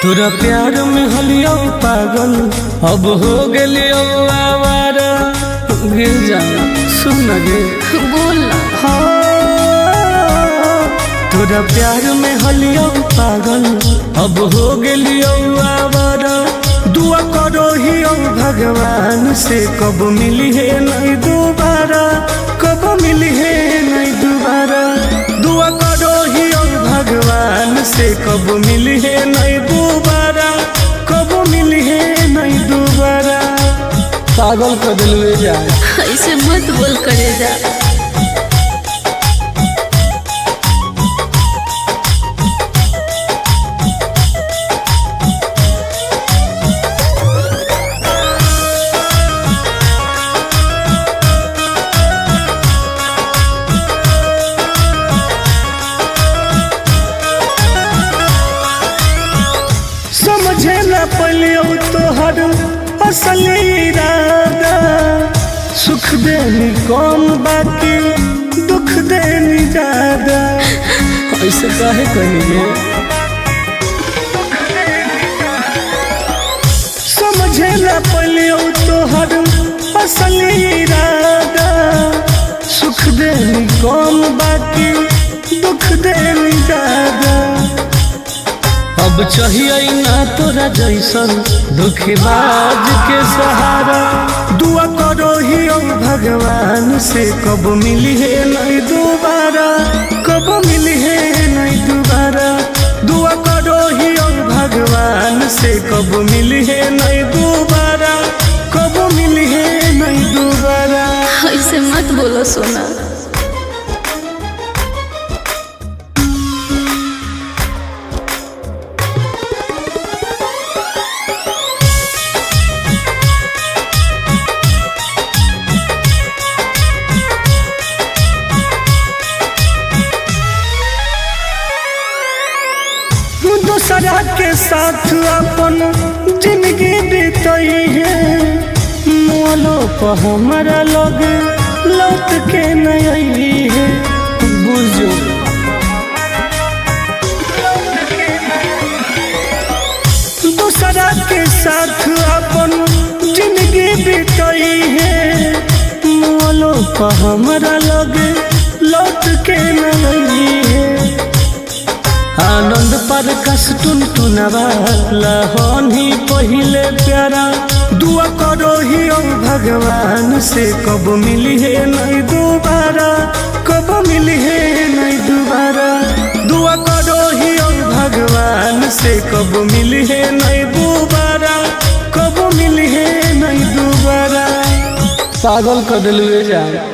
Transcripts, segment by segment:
तोरा प्यार में हलियो पागल अब हो गेलियो आवारा। गिर जा सुन गे बोल ना। हाँ, तोरा प्यार में हलियो पागल अब हो गेलियो आवारा। दुआ करो ही भगवान से कब मिली है नहीं दोबारा, कब मिली है नहीं दोबारा। दुआ करो ही भगवान से कब मिली है नहीं दोबारा, कब मिली है नहीं दोबारा। पागल कर दिलवे जाए। ऐसे मत बोल करे जा। समझे न पलियो तोहर असली इरादा। सुख देनी कम बाकी दुख देनी ज्यादा। ऐसे काहे कहेंगे। समझे न पलियो तोहर असली इरादा। सुख देनी कम बाकी दुख देनी ज्यादा। अब चाहिए ना तोरा जैसन दुखबाज के सहारा। दुआ करो ही भगवान से कब मिली है नहीं दोबारा, कब मिली है नहीं दोबारा। दुआ करो ही भगवान से कब मिली है नहीं दोबारा, कब मिली है नहीं दोबारा। ऐसे मत बोलो सोना। दूसरा के साथ अपन जिंदगी बीतई है, मोलो पर हमारा लोग लौट के नहीं है। बुझो दूसरा के साथ अपन जिंदगी बीतई है, मोलो पर हमारा लोग लौट के नहीं है। आनंद पर कस टुन टुनवा लहनी पहिले प्यारा। दुआ करो ही भगवान से कब मिली है नहीं दोबारा, कब मिली है नहीं दोबारा। दुआ करो ही भगवान से कब मिली है नहीं दोबारा, कब मिली है नहीं दोबारा। पागल कर दिलवे जाए।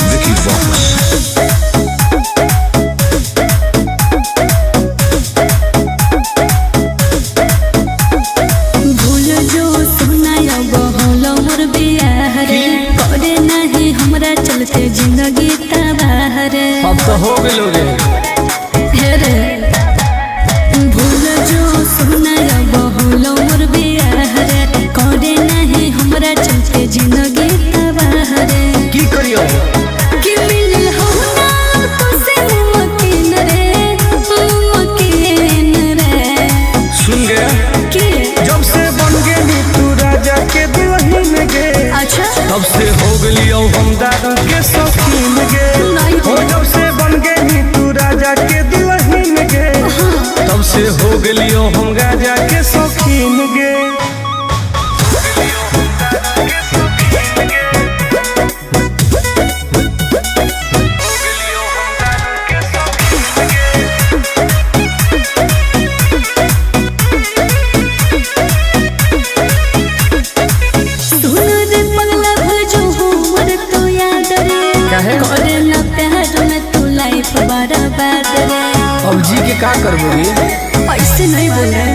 Vicky Vox. भूल जो सोना अब होलो मोर बियाह रे, करे नहीं हमरा चलते जिंदगी तबाह रे। अब तो हो गेलो रे। हे रे भूल जो सोना अब होलो मोर बियाह रे, करे नहीं हमरा चलते जिंदगी तबाह रे। की करियो कि मिलल हो ना तो से मुमकिन रे, मुमकिन रे। सुन गया कि जब से बन गेली तू राजा के दुल्हन गे, अच्छा तब से हो गेलियो हम दारू के शौकीन गे। नहीं। हो जब से बन गेली तू राजा के दुल्हन गे, तब से हो गेलियो हम राजा के शौकीन गे। सुन रे पगला भजो हमर तो याद रे, काहे? करे ना प्यार में तू लाइफ बर्बाद रे। अब जी के का करबोगे। ऐसे नहीं बोले।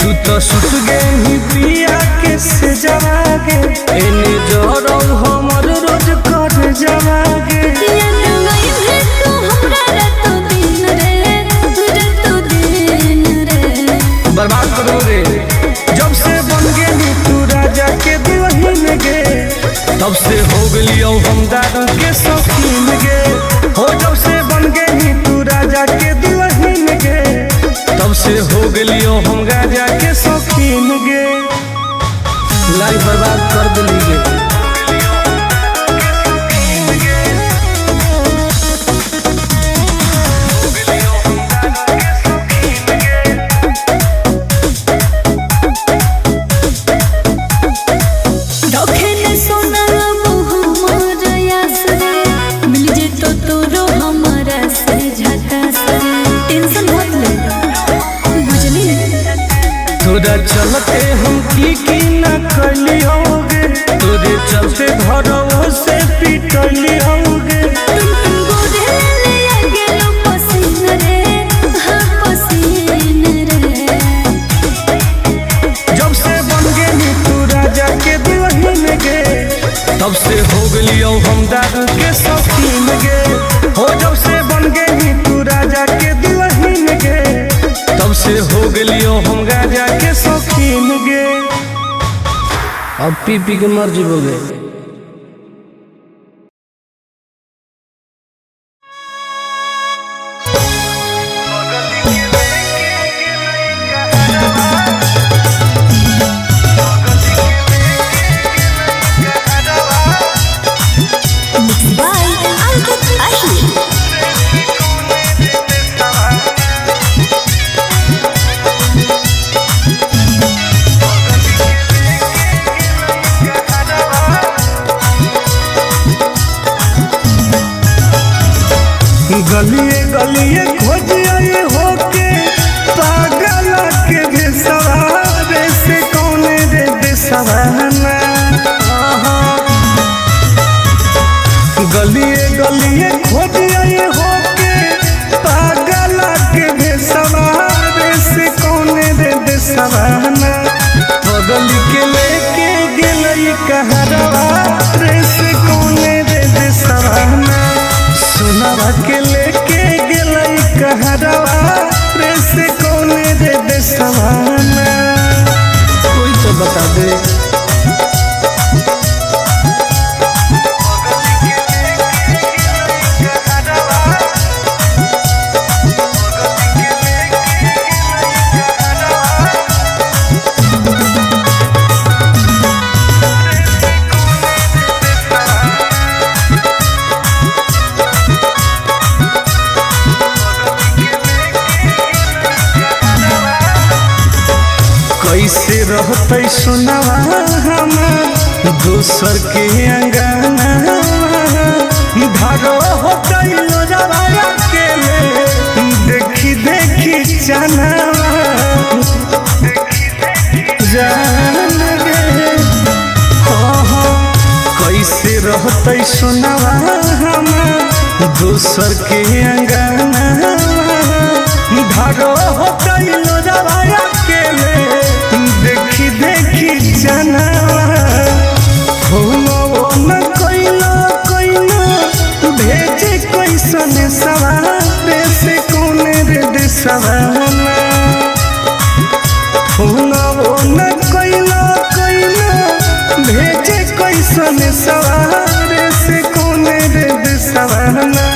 तू तो सुत गई पिया के से जवागे, एने जरौ हमर रोज करे जवागे। याद आई है तू हमरा रातो दिन रे, रातो दिन रे। बर्बाद करो रे। जब से बन गेली तू राजा के दुल्हन गे, तब से हो गेलियौ हम दारू के शौकीन गे। हो जब से बन गेली तू राजा के दुल्हन गे, तब से हो गेलियौ हम राजा के शौकीन गे। लाइफ बर्बाद कर दिली गे। रखे ने सोना अब हमर आस रे, मिल जेतो तोरो हमरा से झकास रे। टेंशन मत ले, बुझली? तोरा चलते हम की की ना कलियोगे, तोरे चलते घरों से पिटलियोगे। टुन टुन गोरे ले आ गेलो पसीन रे, हाँ पसीन रे। जब से बन गेली तू राजा के दुल्हन गे, तब से हो गेलियौ हम दारू के शौकीन गे। हो जब से बन गेली तू राजा के दुल्हन गे, तब से हो गेलियौ हम राजा के शौकीन गे। अब पी पी के मर जीवोगे। बाय अंकित अहिर। गलिए गलिए खोजिए होके पागल के भेसवारे से कौन रे देसवाना। गलिए गलिए खोजिए होके पागल के भेसवारे से कौन रे देसवाना। बगल के लेके गेलई कहरवा रे से कौन रे देसवाना। सोनावा के लेके गेलई कहरवा रे से कौन रे देसवाना। कोई तो बता दे। कैसे रहते सोनावा हमार दोसर के अंगना, धारो होते लोजवा अकेले देखी देखी चनावा जान गे। हो हो कैसे रहते सोनावा हमार दोसर के अंगना, धारो होते लोजवा अकेले देखी देखी चनावा। फोनो न कइलो कइलो भेजे कैसन सवार से कौन रे देसवाना। फोनो न कइलो कइलो भेजे कैसन सवार से कौन रे देसवाना।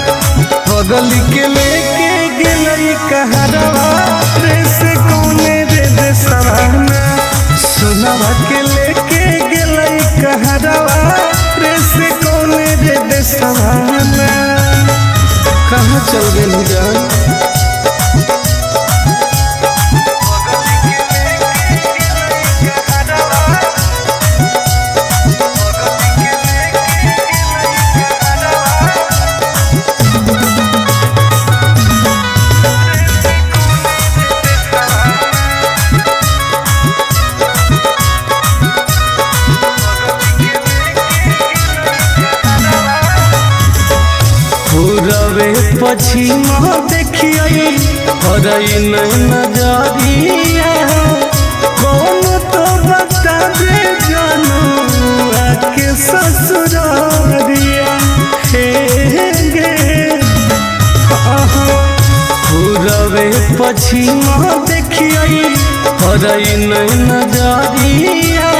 बगल के लेके गेलई कहरवा रे से कौन रे देसवाना। सोनावा के लेके गेलई कहरवा रे से कौन रे देसवाना। कहाँ चल गेली जान? पूरबे पश्चिम देखिए हरई नजरिया, कौन तो बता दे जानू आके ससुरारिया। पछीना देखियई हरई नहीं नजरिया।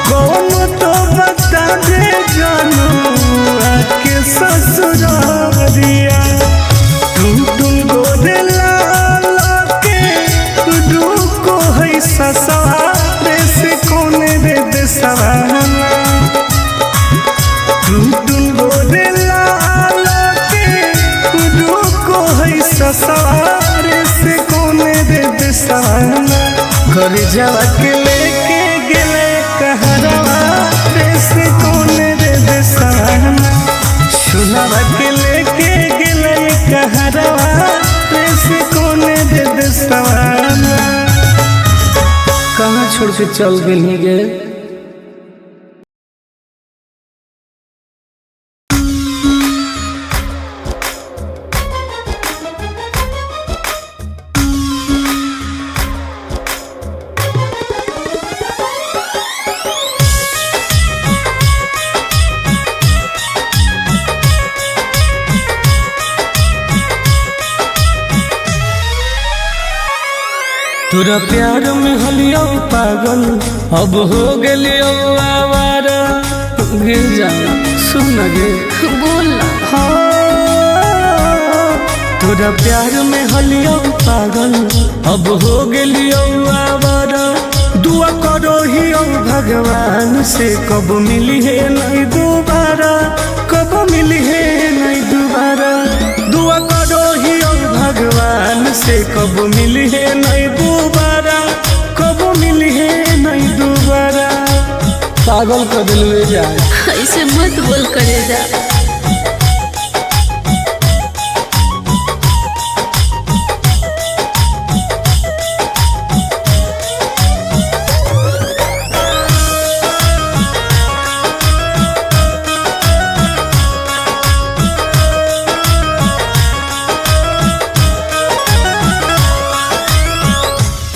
कौन तो बता दे जानू आके ससुरारिया। टुन टुन गोरे लाल के रुको है ससुरारे से कौन रे देसवाना। टुन टुन गोरे लाल के रुको है ससुरारे से कौन रे देसवाना। घर जावा के लेके गेले कहरवा रे से कौन रे देसवाना। सुनावा के लेके गेले कहरवा रे से कौन रे देसवाना। कहाँ छोड़ के चल गेली गे। तोरा प्यार में हलियो पागल अब हो गेलियो आवारा। गिर जा सुन गे। बोल ना। हाँ, तोरा प्यार में हलियो पागल अब हो गेलियो आवारा। दुआ करो ही भगवान से कब मिली है नहीं दोबारा, कब मिली है नहीं दोबारा। दुआ करो ही भगवान से कब मिली है नहीं दोबारा, कब मिली है नहीं दोबारा। पागल कर दिलवे जा। ऐसे मत बोल करे जा।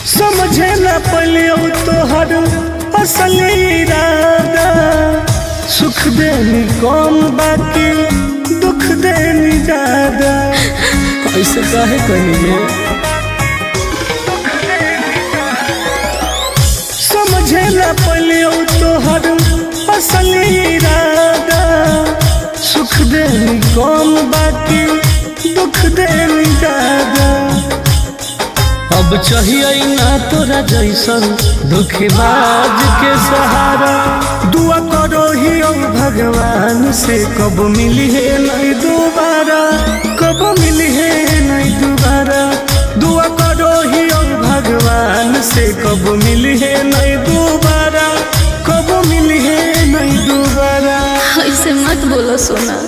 समझे न पलियो तोहर असल इरादा। सुख देनी कम बाकी दुख देनी ज्यादा। ऐसे काहे कही गे। समझे न पलियो तोहर असल इरादा। सुख देनी कम बाकी दुख देनी ज्यादा। अब चाहिए ना तोरा जैसन दुखबाज के सहारा। दुआ करो ही भगवान से कब मिली है नहीं दोबारा, कब मिली है नहीं दोबारा। दुआ करो ही भगवान से कब मिली है नहीं दोबारा, कब मिली है नहीं दोबारा। ऐसे मत बोलो सोना।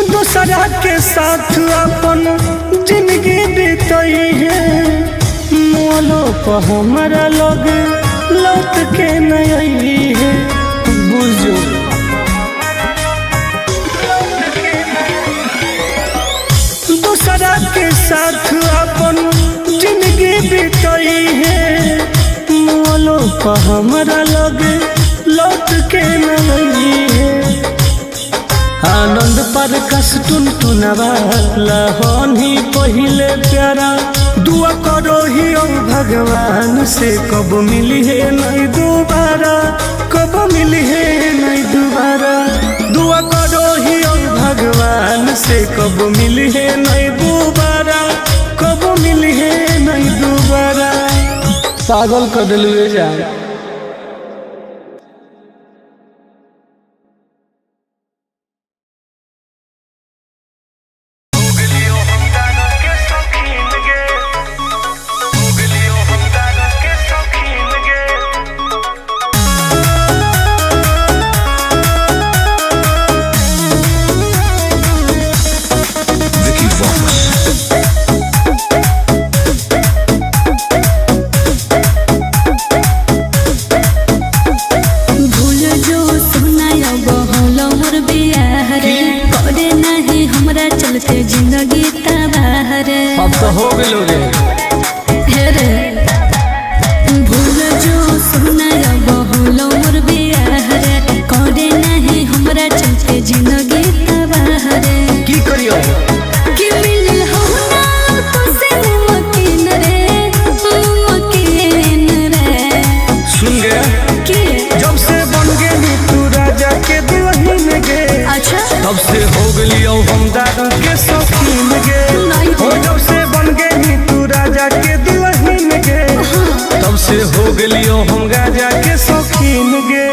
दूसरा के साथ अपन जिंदगी बीतई है। मोलो पर हमारा लोग लौट के नहीं है। बुझो दूसरा के साथ अपन जिंदगी बीतई है। मोलो पर हमारा लोग लौट के नहीं है। आनंद पर कस टुन टुनवा लहनी पहिले प्यारा। दुआ करो ही भगवान से कब मिली है नहीं दोबारा, कब मिली है नहीं दोबारा। दुआ करो ही भगवान से कब मिली है नहीं दोबारा, कब मिली है नहीं दोबारा। पागल कर दिलवे जा। Vicky Vox. चलते जिंदगी तबाह रे। अब तो हो गेलोगे। हे रे भूल जो सोना अब होलो मोर बियाह रे, करे नहीं हमरा चलते जिंदगी तबाह रे। की करियो कि मिलल हो ना तुझसे मुमकिन रे, मुमकिन रे। सुन गे कि जब से बन गेली तू राजा के दुल्हन गे, अच्छा तब से हो गेलियो हम दारू के शौकीन गे। नहीं। हो जब से बन गेली तू राजा के दुल्हन गे, तब से हो गेलियो हम राजा के शौकीन गे।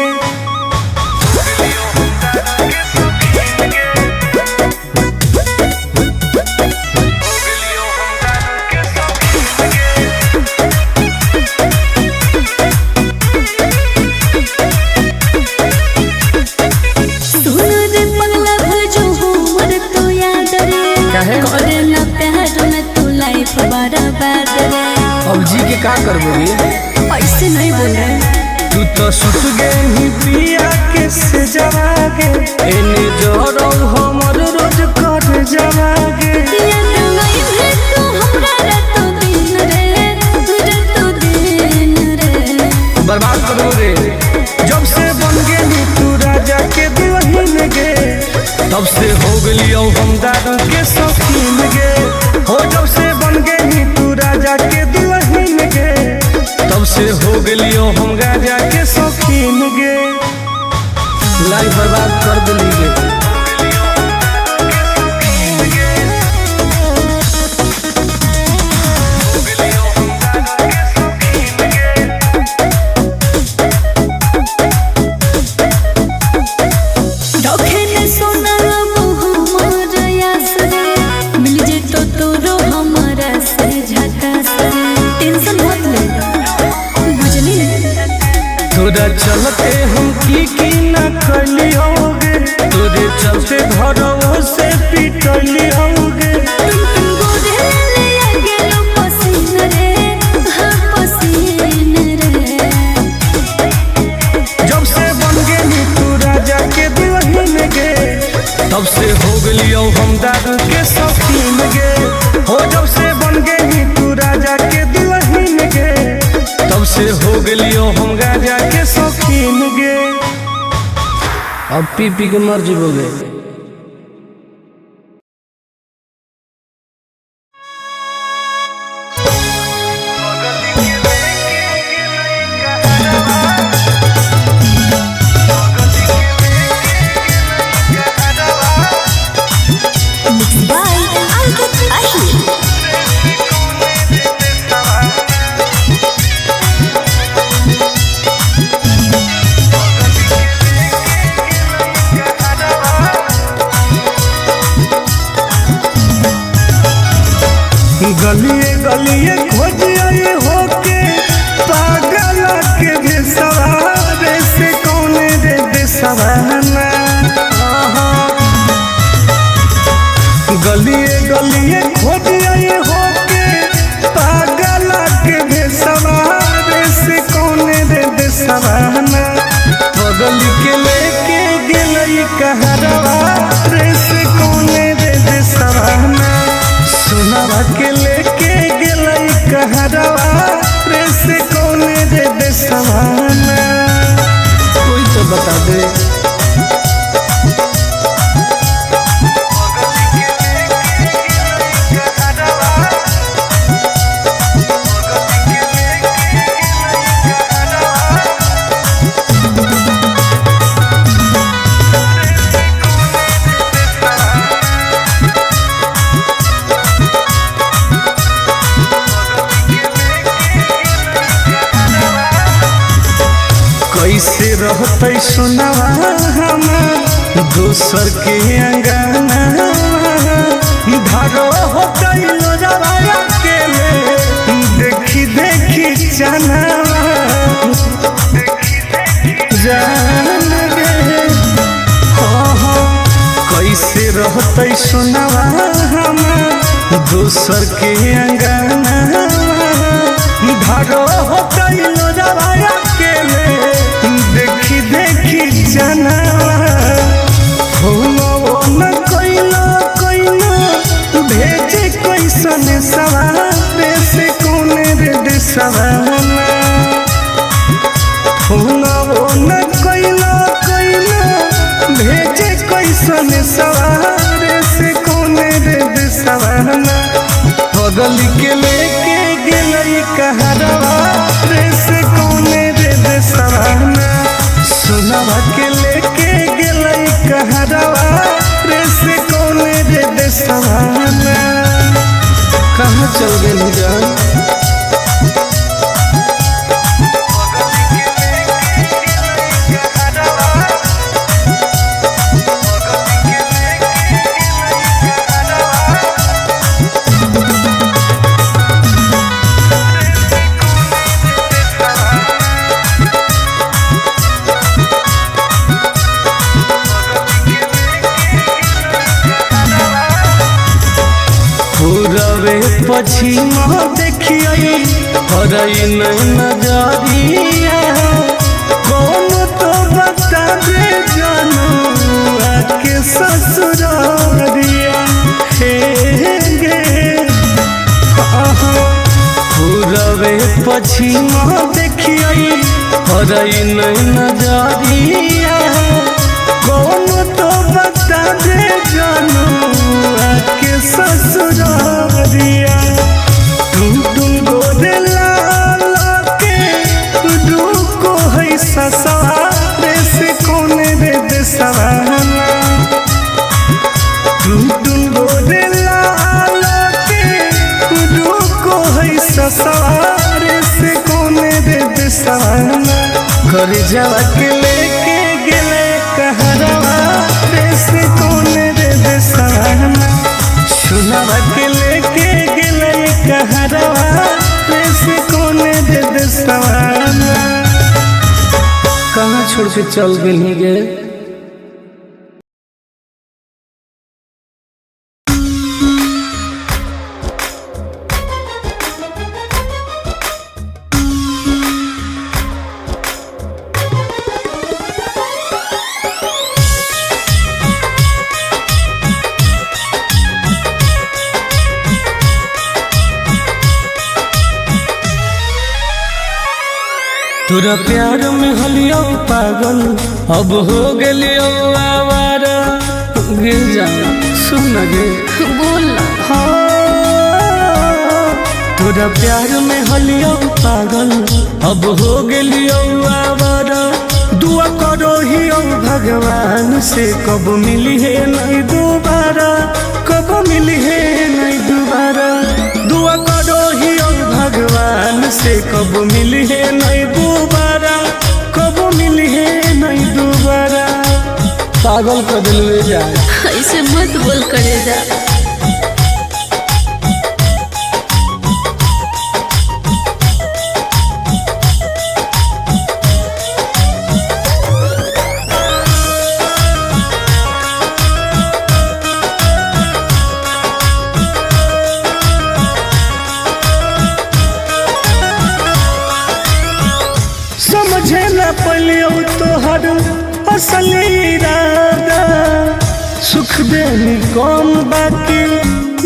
सुन रे पगला भजो हमर तो याद रे, काहे? करे ना प्यार में तू लाइफ बर्बाद रे। अब जी के का करबोगे? ऐसे नहीं बोल रहे। तू तो सुत गेली पिया के से जवागे, एने जरो हमर रोज कर जवागे। याद नहीं है तू हमरा रातो दिन रे, रातो दिन रे। बर्बाद करबोगे। जब से बन गेली तू राजा के दुल्हन गे, तब से हो गेलियो हम दारू के शौकीन गे। हो जब से बन गेली तू राजा के दुल्हन गे, तब से हो गेलियो हम राजा के शौकीन गे। लाइफ बर्बाद कर देली गे। रखे न सोना अब हमर आस रे, मिल जेतो तोरो हमरा से झकास रे। टेंशन मत ले बुझली। तोरा चलते हम की की न कलियोगे, तोरे चलते घरों से पिटलियोगे। तुम तुम गोरे ले आ गेलो पसीन रे, हाँ पसीन रे। जब से बन गेली तू राजा के दुल्हन गे, तब से हो गेलियो हम दारू के शौकीन गे। हो जब से बन गेली तू राजा के दुल्हन गे, तब से हो गेलियो हम राजा के शौकीन गे। अब पी पी के मर जीवोगे। बाय अंकित अहिर। गलिए गलिए खोजिए होके पागल के भेसवारे से कौन रे देसवाना। गलिए गलिए खोजिए होके पागल के भेसवारे से कौन रे देसवाना। बगल के लेके गेलई कहरवा रे से कौन रे देसवाना। सोनावा के लेके गेलई कहरवा रे से कौन रे देसवाना। कोई तो बता दे। कैसे रहते सोनावा हमार दोसर के अंगना, धारो होते लोजवा अकेले देखी देखी चनावा जान गे। हो हो कैसे रहते सोनावा हमार दोसर के अंगना, धारो होते लोजवा अकेले देखी देखी चनावा। हो न कैला कैला पगल के लेके गेलई कहरवा रे से कौने रे देसवाना। सोनवा के लेके गेलई कहरवा रे से कौने रे देसवाना। कहाँ चल गेली जान? पूरवे पछिमा देखियै हरई नहीं नजरिया। कौन तो बता दे जानू आके ससुरारिया। हे गे पूरवे पछिमा देखियै हरई नहीं नजरिया। कौन तो बता दे जानू आके ससुरारिया। तुम तुम गोरे लाल के रुको है ससुरारे से कौन रे देसवाना। तुम तुम गोरे लाल के रुको है ससुरारे से कौन रे देसवाना। घर जावा के लेके गेले कहरवा रे से कौन रे देसवाना। सुनवा के लेके गेले कहरवा रे से कौन रे देसवाना। कहाँ छोड़ के चल गेली गे? तोरा प्यार में हलियो पागल अब हो गेलियो आवारा। गिर जा सुन न गे बोल ना। हाँ, तोरा प्यार में हलियो पागल अब हो गेलियो आवारा। दुआ करो ही भगवान से कब मिली है नहीं दोबारा, कब मिली है नहीं दोबारा। दुआ करो ही भगवान से कब मिली है नहीं दोबारा, कब मिली है नहीं दोबारा। पागल कर दिलवे जाए। ऐसे मत बोल करे जा। समझे न पलियो तोहर असल इरादा। सुख देनी कम बाकी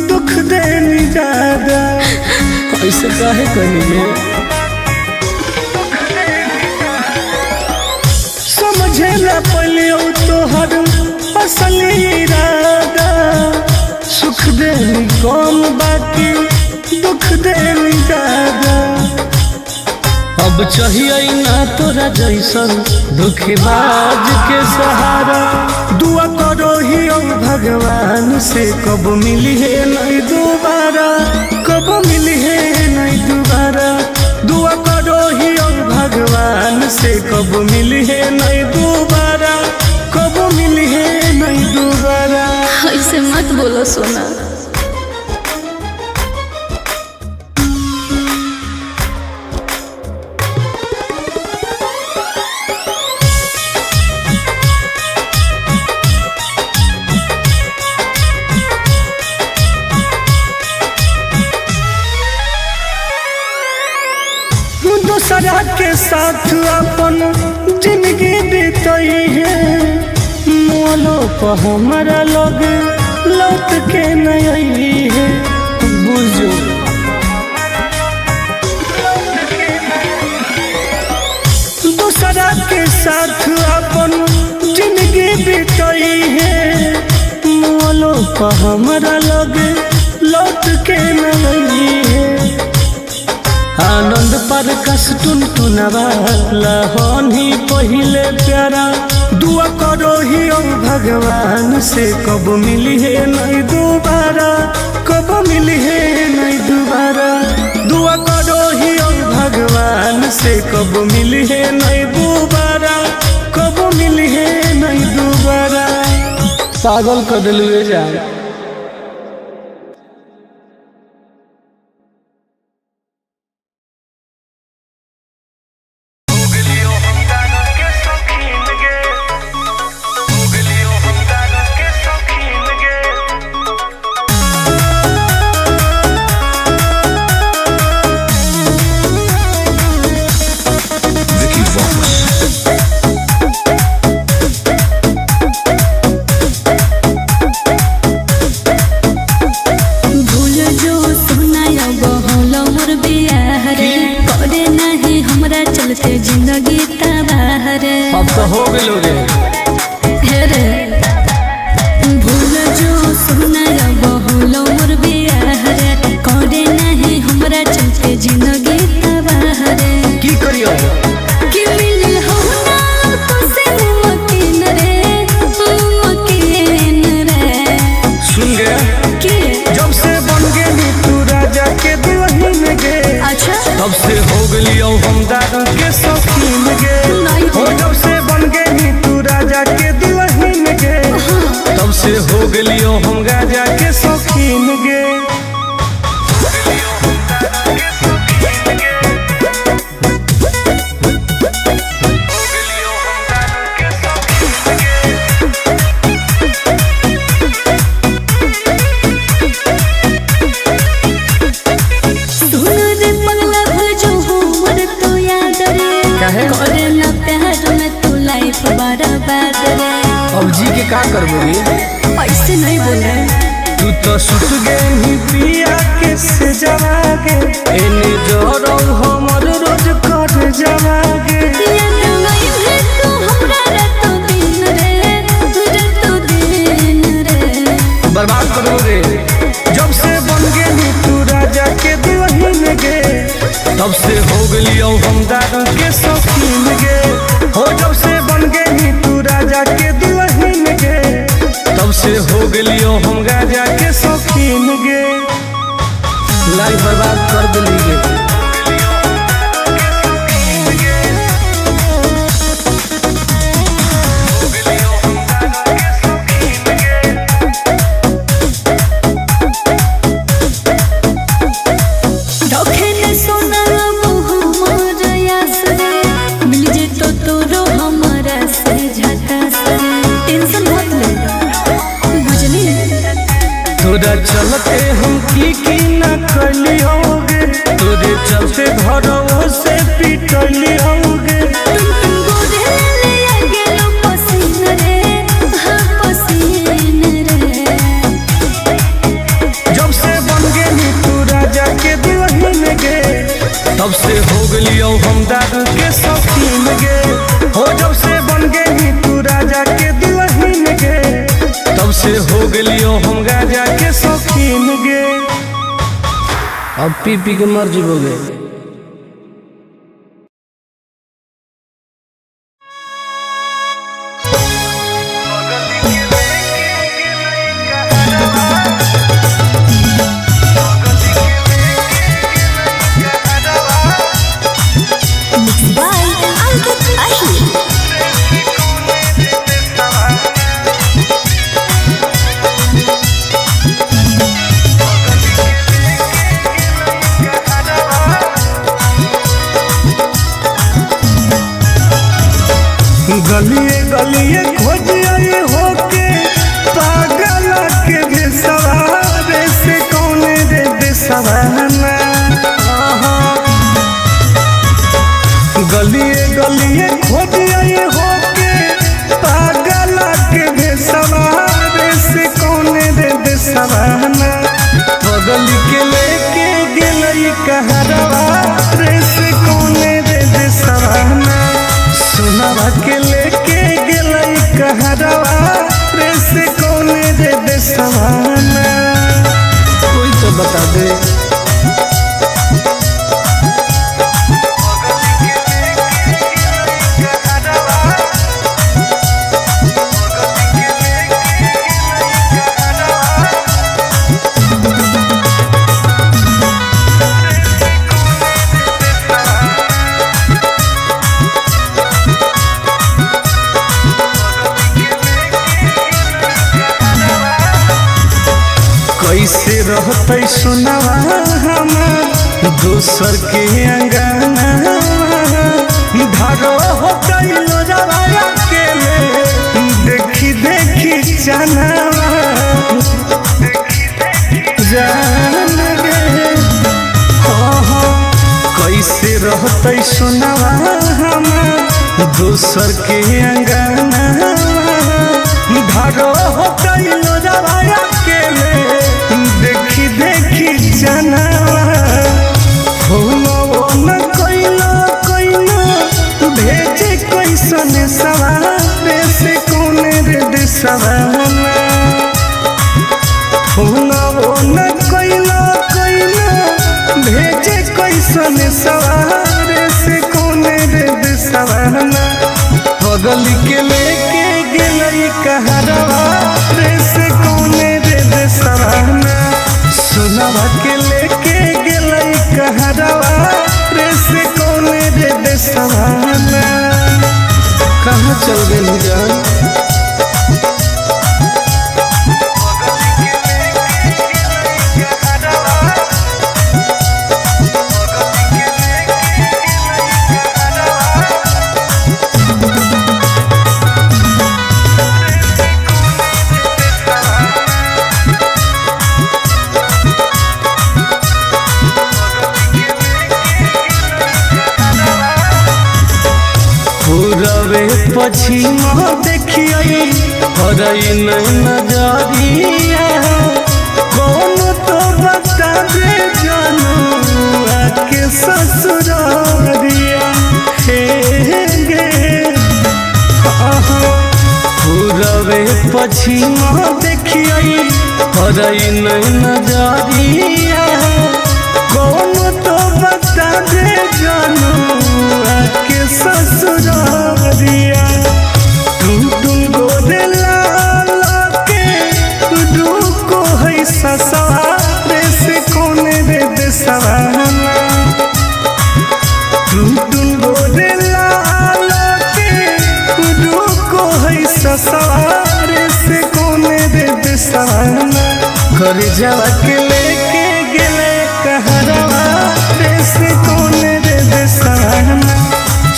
दुख देनी ज्यादा। ऐसे काहे कही गे? समझे न पलियो तोहर असल इरादा। सुख देनी कम बाकी दुख देनी ज्यादा। अब चाहिए ना तोरा जैसन दुखबाज के सहारा। दुआ करो ही भगवान से कब मिली है नहीं दोबारा, कब मिली है नहीं दोबारा। दुआ करो ही भगवान से कब मिली है नहीं दोबारा, कब मिली है नहीं दोबारा। ऐसे मत बोलो सोना। दूसरा के साथ अपन जिंदगी बीतई है। मोलो पर हमारा लोग लौट के नहीं है। बुझो दूसरा के साथ अपन जिंदगी बीतई है। मोलो पर हमारा लोग लौट के नहीं आनंद पर कस टुन टुनवा लहोनी पहिले प्यारा। दुआ करो ही ओ भगवान से कब मिली है नहीं दोबारा, कब मिली है नहीं दोबारा। दुआ करो ही ओ भगवान से कब मिली है नहीं दोबारा, कब मिली है नहीं दोबारा। पागल कर दिलू जान। Vicky Vox. भूल जो सुनायो बहलो मोर बियाह रे, करे नहीं हमरा चलते जिंदगी तबाह रे। अब तो हो गेलो रे। हे रे भूल जो सुनायो बहलो मोर बियाह रे, करे नहीं हमरा चलते जिंदगी तबाह रे। की करियो कि मिलल हो ना तो से मुमकिन रे, मुमकिन रे। सुन गया के जब से बन गेली तू राजा के दुल्हन गे, अच्छा तब से हो गेलियो हम दारू के शौकीन गे। नहीं। हो जब से बन गेली तू राजा के दुल्हन गे, तब से हो गेलियो हम राजा के शौकीन गे। सुन रे पगला भूल जो हमर तो याद रे, काहे? करे ना प्यार में तू लाइफ बर्बाद रे। अब जी के का करबोगे? ऐसे नहीं बोले। तू तो सुत गेली पिया के से जवागे, एने जरौ हमर रोज कर जवागे। याद नहीं है तू हमरा रातों दिन रे, रातों दिन रे। बर्बाद करोगे। जब से बन गेली तू राजा के दुल्हन गे, तब से हो गेलियो हम दारू के शौकीन गे। हो जब से बन गेली तू राजा के दुल्हन गे, तब से हो गेलियो हम राजा के शौकीन गे। लाइफ बर्बाद कर दिली गे। रखे ने सोना मोर यास रे, मिल जे तो तोरो हमरा से झकास रे। टेंशन मत ले बुझली। तोरा चलते हम की की ना कलियोगे, तोरे चलते घरों से पिटलियोगे। तुम तुम गोरे ले आ गेलो पसीन रे, हाँ पसीन रे। जब से बन गेली तू राजा के दुल्हन गे, तब से हो गेलियो हम दारू के शौकीन गे। हो जब से बन गेली तू राजा के दुल्हन गे, तब से हो गेलियो हम राजा के शौकीन गे। अब पी पी के मर जीवोगे। बाय अंकित अहिर। गलिए गलिए खोजिए होके पागल के भेसवारे से कौन रे देसवाना। गलिए गलिए खोजिए होके पागल के भेसवारे से कौन रे देसवाना। बगल के लेके गेलई कहरवा रे से कौन रे देसवाना। सोनावा के लेके गेलई कहरवा रे से कौन रे देसवाना। कोई तो बता दे। कैसे रहते सुनवा हमार दोसर के अंगना। धरो होते लोजवा अकेले देखी देखी चनावा जान गे। हाँ हाँ, कैसे रहते सुनवा हमार दोसर के अंगना। धरो होते लोजवा अकेले देखी देखी चनावा। फोनवो न कइलो कइलो भेजे कैसन सवार से कौन रे देशवाना। फोनवो न कइलो कइलो भेजे कैसन सवार से कौन रे देशवाना। बगल के लेके गेलई कहरवा रे से कौन रे देशवाना। सुनवा के लेके गेलई कहरवा रे से कौन रे देशवाना। कहाँ चल गई जान? पूरबे पछिम देखियै हरई नजरिया। कौन तो बता दे जनुआ के ससुरारिया हे गे। पूरबे पछिम देखियै हरई नजरिया। कौन तो बता दे जनुआ के ससुरारिया। टुन टुन गोरे लाल के रुको है ससुरारे से कौन रे देशवाना। टुन टुन गोरे लाल के रुको है ससुरारे से कौन रे देशवाना। घर जावा के लेके गेले कहरवा रे से कौन रे देशवाना।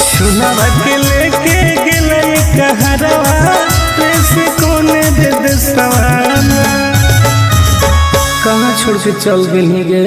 सुनवा के लेके गेले कहरवा रे से कौन रे देशवाना। कहाँ छोड़ के चल गई गे?